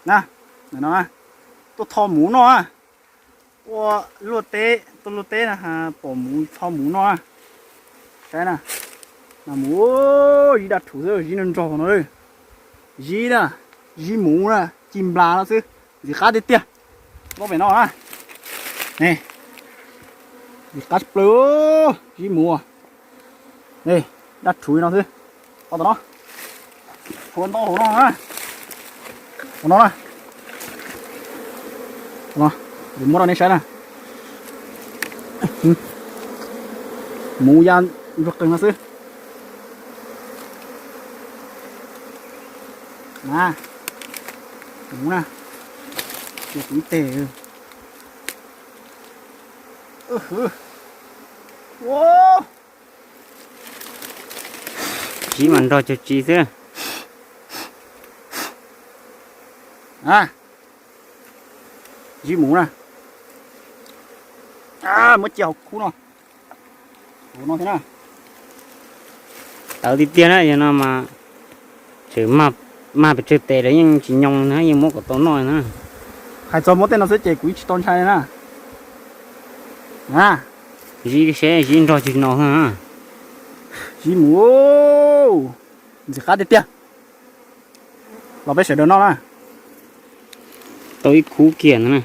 Na, no, tuaj tho muv noj na. Ua luaj teb, tuaj luaj teb na, pom muv tho muv noj na. Saib na, na muv, zib daj rhuv xwb, zib nrog nrog no. Zib na, zib muv na, ci nplas no xwb, ntxim qab tiag tiag. Muab pem no na. Ntxim qab tshaj plaws, zib muv. Daj rhuv no xwb. Ua tom no, rhuav ntau hauv no na. Ua no na. Muab rau nej saib na. Muv ya ntsuag qeeg no xwb. Na, muv na, cia kuv ib teg. Zib mas nrog cuag tsi xwb. Zib muv na. Muab cia hauv khub no. Hauv no thiab na. Tawv tiag tiag na, yog no mas tseem mag pes tsawg tes lawm yeej tsis nyoo na, yeej muab kom tau noj na. Hais txog muab tej no xwb ces kuv yeej tsis tau ntshai na. Zib seb zib nrog cuag no. Zib muv, ntxim qab tiag tiag. Los peb sawv daws noj na. Tau ib khub kiag ntawd na.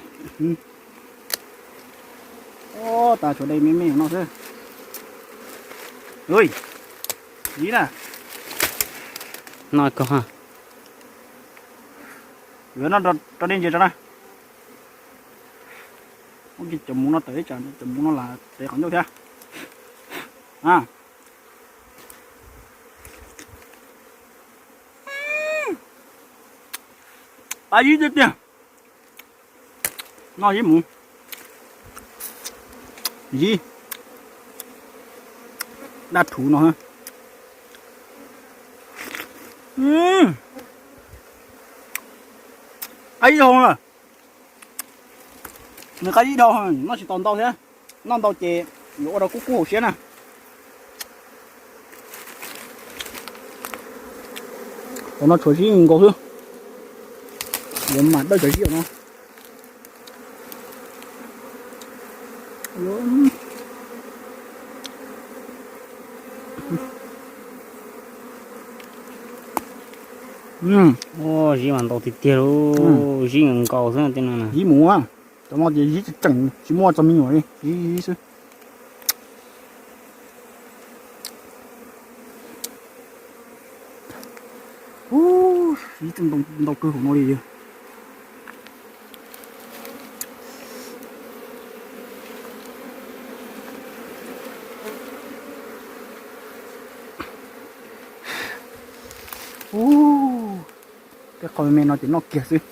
Tas tshuav de me me no xwb. Zib na. Noj kog. Yuav noj rau dej ntses rau na. Cov muv no tawm ib tsam cov muv no lam tev qhov ncauj thiab. Qab zib tiag tiag. Noj zib muv. Zib daj rhuv no. Qab zib dhau na. Nws qab zib dhau, noj tsis tau ntau thiab. Noj ntau ces yuav ua rau kub kub hauv siab na. Tam no tshuav zib nkaus xwb. Yuav mam dawj cov zib no. Zib mas ntau tiag tiag lauj, zib nkaus xwb tej no. Zib muv, cov no ces zib tseem tsis muaj txog me nyuam li, zib xwb. Zib ntau kawg hauv no li. Tej qho me me no ces noj kiag xwb.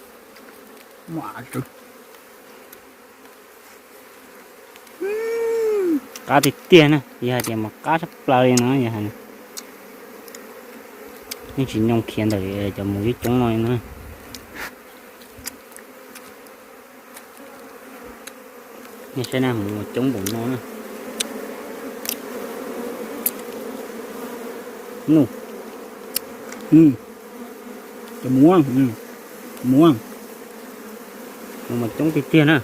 Muaj av tsawv. Qab tiag tiag na, yog hais tias mas qab tshaj plaws li no yog hais. Yeej tsis nyoo khiav ntawm cov mus coob coob no li no. Nej saib na, mus coob npaum no na. Nuj, cov muv, muv, mus mas coob tiag tiag na.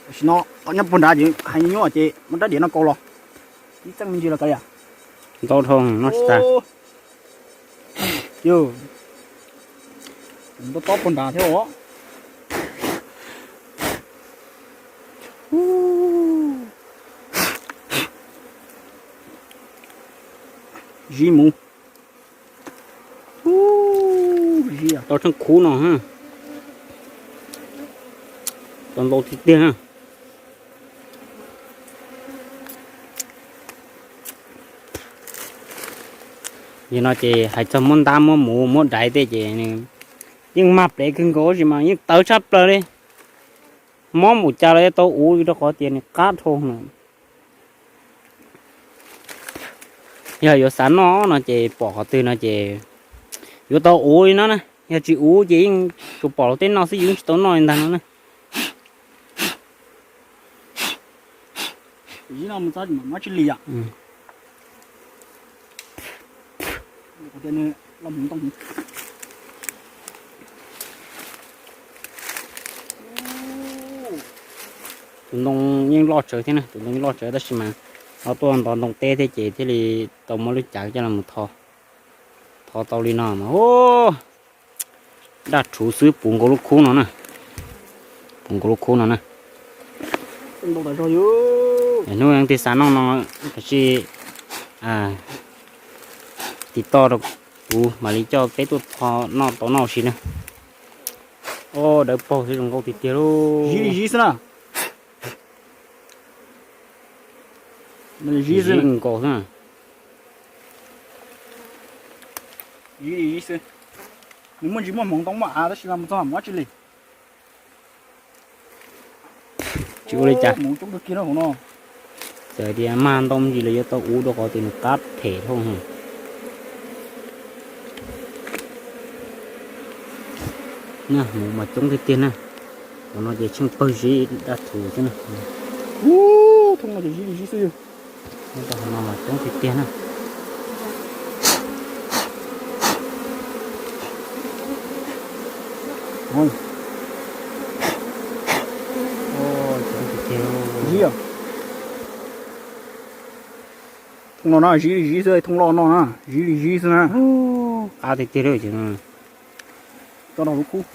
Tam sim no nyob puag nrad ces hais nyuaj ces muab rab diav no kaus los. Ib txeej me ntsis los kav liam. Ntau dhau no tsis tas. Yog tob tob puag nrad thiab os. Zib muv. Tau tsheej khub no, tau ntau tiag tiag na. Yog no ces hais txog muab ntab muab muv muab daiv tej ces nws yeej mag plev kawg nkaus tab sis mas yeej tawv tshaj plaws li. Mob npaum cas los yuav tau uv rau qhov tias nws qab dhau na. Yog yuav xav noj no ces pom qhov twg no ces yuav tau uv li no na, yog tsis uv ces yeej tsuas pom luag tej noj xwb, yus yeej tsis tau noj li ntag no na. Mus txog mas muab tsis li yom. Tus ntoo yeej loj tsawv thiab na, tus ntoo yeej loj tsawv tab sis mas ho tuaj ntov ntoo teb thiab ces thiaj li tau muab lub cav coj los thov, thov tau li no mas daj rhuv xwb, puv nkaus lub khub no na, puv nkaus lub khub no na. Hnub twg xav noj no, tab sis tiv toj rau kuv mam li coj peb tuaj tho noj tau noj si na. O, dawb paug xwb, zoo nkauj tiag tiag lauj. Zib li zib xwb na. Zib nkaus xwb. Zib li zib xwb. Nws muaj ntsis muaj hmoov ntoo muaj av tab sis mas mus txog mus ua tsis li. Tsis ua li cas. Hmoov coob kawg kiag no. Txawm tias mag ntoo ntsis los yuav tau ua rau qhov tias nws qab phem dhau. Hmoov mas coob tiag tiag na. Qhov no ces tsheej pawg zib daj rhuv xwb na. Thooj no ces zib li zib xwb. Qhov no mas coob tiag tiag na. Thooj no na, zib li zib xwb, thooj loj no na, zib li zib xwb na. Qab tiag tiag li. Tso rau lub khub.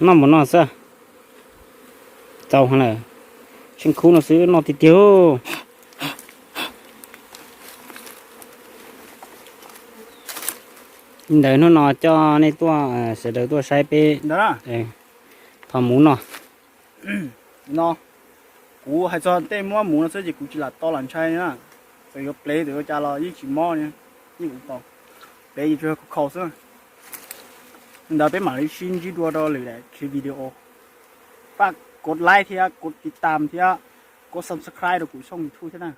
Noj mus noj xwb. Tau lawm, tsheej khub no xwb noj tiag tiag. Li ntawd hnub no coj nej tuaj, sawv daws tuaj saib peb tho muv noj. No, kuv hais txog tej muab muv no xwb ces kuv tsis lam to lam ntshai na. Txawm yuav plev txawm yuav cas los yeej tsis mob, yeej ua tau. Plev ces tsuas yog khaus khaus xwb. Li ntawd peb mam li sib ntsib dua rau lwm daim clip video. Pab kov like thiab kov tiv tam thiab kov subscribe rau kuv tshooj YouTube thiab na.